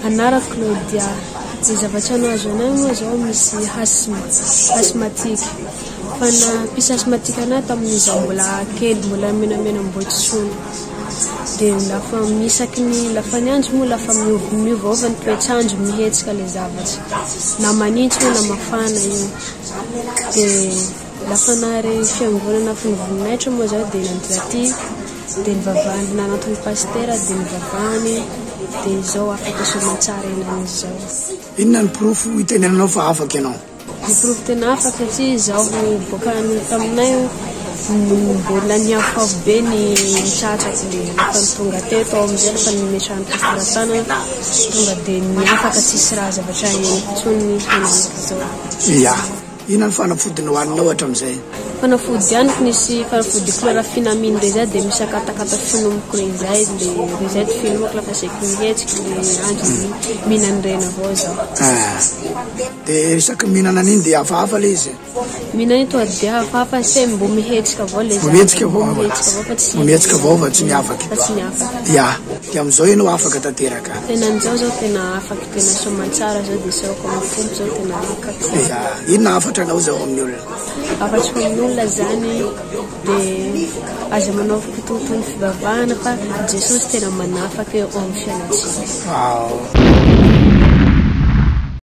Anarako Claudia. Ny zavatra nahazo anay moa zao misy asthme, asthmatique. Fa nampisy asthmatique anay tamin'izaho mbola kely, mbola menamena mbola tsy sono. Dia lafa misaky ny lafa ny andro moa lafa miovaova ny toetr'andro mihetsika ilay zavatra. Na manintsy io na mafana io. Dia Lafa nahare fiangonana feno voninahitra moa zaho dia nandeha aty dia nivavahany nanantona pasitera dia nivavahany dia izao afaka soamantsara henany izao. Inona ny porofo itenenanao fa afaka ianao? Ny porofo tena afaka satria izaho boaka taminay mbola niafofafo be ny tratrako dia rehefa tonga teto aho amin'izay rehefa nimetrahan'ny pasitera tanana tonga dia niafaka tsisy raha zavatra henoko intsony henaniko izao. Ya. Inona ny fanafody nohaninao hatramin'izay? Fanafody haniko nisy fanafody chlorafinamine rey zay de misy akatakata finomiko rey zay de rey zay ty finomako lafa saiky mihetsiky le andro de mihinana reny avao zaho. Ah. De isaky mihinana an'iny de hafahafa le izy? Mihinana iny tonga de hafahafa se mbo mihetsika avao le Mbo mihetsika avao Mihetsika avao fa tsy Mbo mihetsika avao fa tsy miavaky. Fa tsy miafaka. Ya. De amin'izao ianao afaka tanteraka. Tena an'izao zao tena afaka tena soamantsara zao de isaorako amin'ny Tompo zao tena afaka. Ya. Inona hafatra anao zao amin'ny olona? Hafatro amin'ny olona zany de aza manao kitoatoa ny fivavahana fa Jesosy tena manafaka eo amin'ny fiainantsika. Wow.